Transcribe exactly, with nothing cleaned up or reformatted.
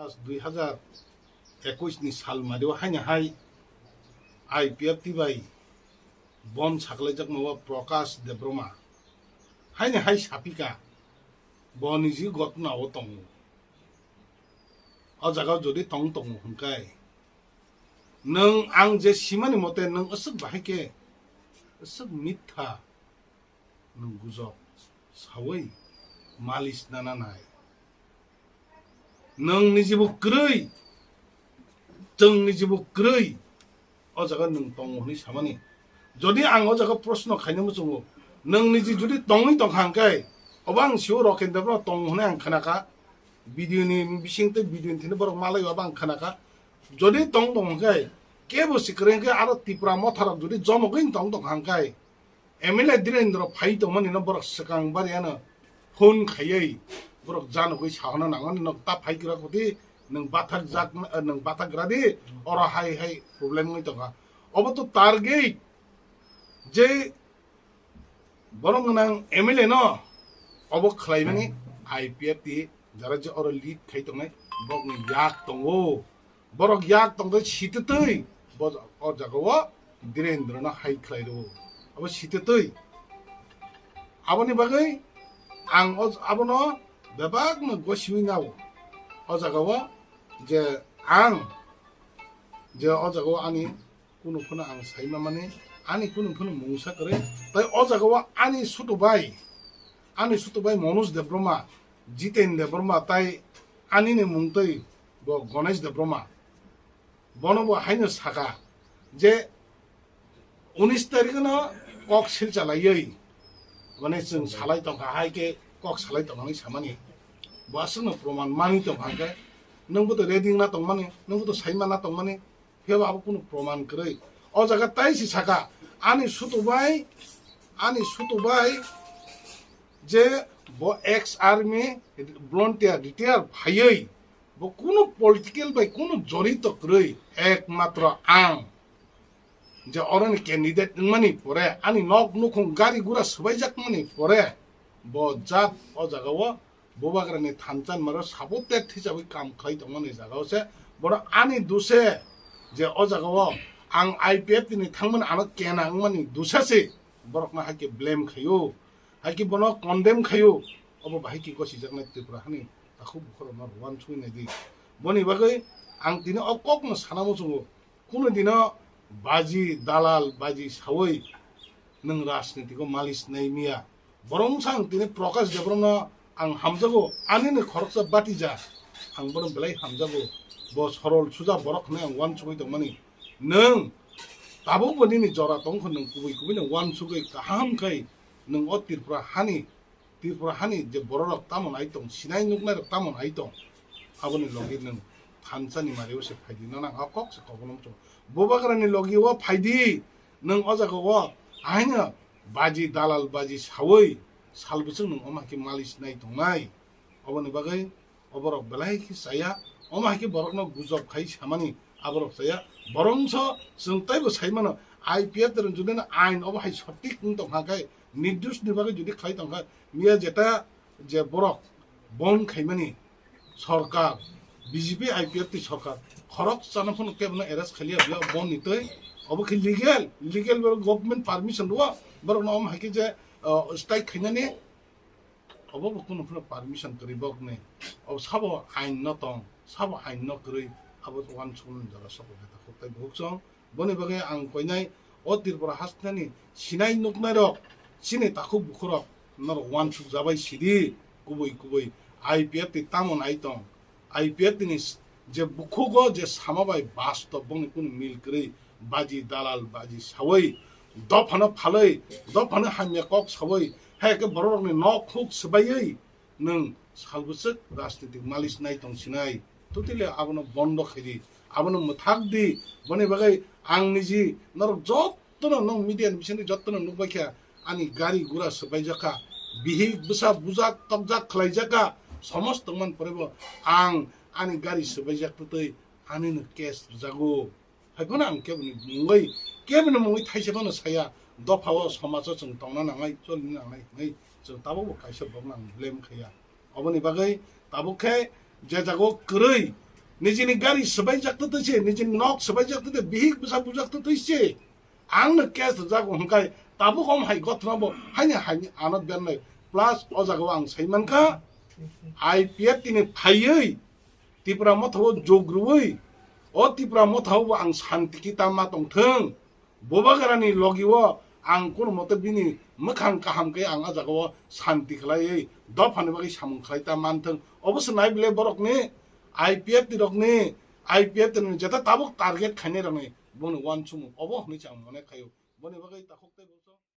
Dui hazar ekush ni sal mario haini hai I P F T bai bon saklaijakma o Prakash Debroma haini hai sapika bo niji gotna o tongo. O jaga jodi tong tongo hwnkhe nwng ang je simani mote nwng aswk bahai khe aswk mitha nwng gujok sawi malis nana nai. Nwng nijibo kwrwi, chwng nijibo kwrwi o jaga nwng tongo hwnwi samani. Jodi ang o jaga proshno khaina muchungo, nwng niji jodi tongwi tongkha hwnkhe, obo ang sio Rokendra Brahma tongo hwnwi ang khnakha. Video ni bising tei video ni thani borok malai obo ang khnakha. Jodi tong tong hwnkhe, kebo si kwrwi hwnkhe aro Tipra motharok jodi jomogwi tong tong hwnkhe, M L A Dhirendra phai tongmani no borok swkang bari ano phone khaiwi borok janogwi sahana nangmani no ta phai kira kuti nwng bathak jak nwng bathak gradi oro hai hai problem wngwi tongkha. Obo to target je borok nang M L A no obo khlaimani I P F T jara je oro lead khai tongnai borokni yak tongo. Borok yak tongtwi sititwi bo o jaga o Dhirendra no hai khlai rwo. Abo sititwi. Aboni bagwi ang o, abono bebak no gosiwi nao. O jaga o je ang je o jaga o ani kunu phano ang sai ma mani, ani kunu phano mungsa kwrwi. Tai o jaga o ani sutu bai, ani sutu bai Manoj Debbarma, Jiten Debbarma tai ani ni mung twi bo Ganesh Debbarma. Bono bo haino saka je unis tarikh no kok sil chalaiwi, mane chwng salai tongkha, hai khe kok salai tongkha nai samani. Bo aswkno proman manwi tongkha, hwnkhe nwng bo to ready wngna tongmani, nwng bo to sai manna tongmani, phiya bo abo kunu proman kwrwi. O jaga tai si saka, ani sutu bai, ani sutu bai je bo ex army volunteer retire phaiwi, bo kunu political bai kunu jorito kwrwi, ekmatro ang je oroni candidate wngmani pore, ani nok nukhung gari gura swbaijakmani pore, bo jat o jaga o Bubagrani thansa ni maro sabote thisabwi kam khlai tongmani jaga o se, borok ani duse je o jaga o ang I P F T ni thangmani ano kena wngmani duse se borokno hai khe blame khaio, hai khe bono condemn khaio. Obo bahai khe gosijaknai Tripura hani takhuk bukhurokno uansugwi naidi. Boni bagwi ang tini o kokno sana muchungo, kunu dino baji dalal baji sawi nwng rajnitiko malis nai miya. Borok wngsa ang tini Prakash Debbarmano ang hamjago, anini khoroksa batija, ang bono belai hamjago. Bo sorol suja borok hwnwi ang uansugwi tongmani. Nwng tabukbo nini jora tongkha, nwng kubui kubui no uansugwi kaham khai nwng o Tripura hani, Tripura hani je bororok tamo nai tong, sinai nuknairok tamo nai tong, aboni logi nwng thansa ni mario se phaidi, nono ang o kok se kokno muchung. Bubagrani logi o phaidi, nwng o jaga o ahaino baji dalal baji sawi sal bwswk nwng omo hai khe malis nai tongnai. Oboni bagwi oborok belai khe chaya, omo hai khe borokno gujok khai samani aborok chaya. Borokso chwng teibo sai mano, I P F T rok jodi no ain obo hai sotik wng tong kha khe, nirdosh ni bagwi jodi khlai tong kha, miya jeta je borok bon khaimani sorkar, B J P I P F T sorkar khorok chana phano kebo no arrest khaliya, biya bon ni twi obo khe legal, legal borok government permission rwo, borok no omo hai khe je, uh, strike khainani. Obo bo kunu phano permission kwrwi bokni. Obo sabo ain no tong, sabo ain no kwrwi, abo uansukmani jora sokol khe takhuk tei bukhuk chwng. Boni bagwi ang koinai o Tripura hasteni sinai nuknairok, chini takhuk bukhurok norok uansuk jabai sidi, kubui kubui I P F T tamo nai tong. I P F T ni s-, je bukhugo je sama bai bastob bongni kunu mil kwrwi, baji dalal baji sawi, dophano phalwi, dophano hamya kok sawi, hai khe bororokni nok huk swbaiwi nwng sal bwswk rajnitik malis nai tong sinai. Totally abono bondo khaidi, abono mwthak di. Boni bagwi ang niji norok jot jotono nwng media ni bisingtwi jotono nukbaikha, ani gari gura swbaijak kha, bihik bwsa bujak tokjak khlaijak kha, somosto tongmani pore bo ang ani gari swbaijak twtwi anino case rwjago. Haiphano ang keboni mungwi, keboni mungwi thaisa phano saya, dopha o somajo chwng tongna nangnai, cholina nangnai hwnwi chwng tabukbo kaisa borokno ang blame khaiya. Oboni bagwi tabuk khe je jago kwrwi Nijini gari swbaijak twtwi se, nijini nok swbaijak twtwi, bihik bwsa bujak twtwi se. Ang no case rwjak hwnkhai tabuk om hai gothna bo haini haini ano bennai. Plus o jaga o ang sai mankha, I P F T ni phaiwi Tipra Motha o jog rwui, o Tipra Motha o bo ang santi kita ma tongthwng. Bubagrani logi o ang kono mote bini mwkhang kaham khe ang a jaga o santi khlaiwi dophani bagwi samung khlai ta manthwng. Obo se nai bile borokni I P F T rokni, I P F T ni jeta tabuk target khainai rokni bongni uansukmung obo hwnwi se ang mone khaio. Boni bagwi takhuk tei bwswk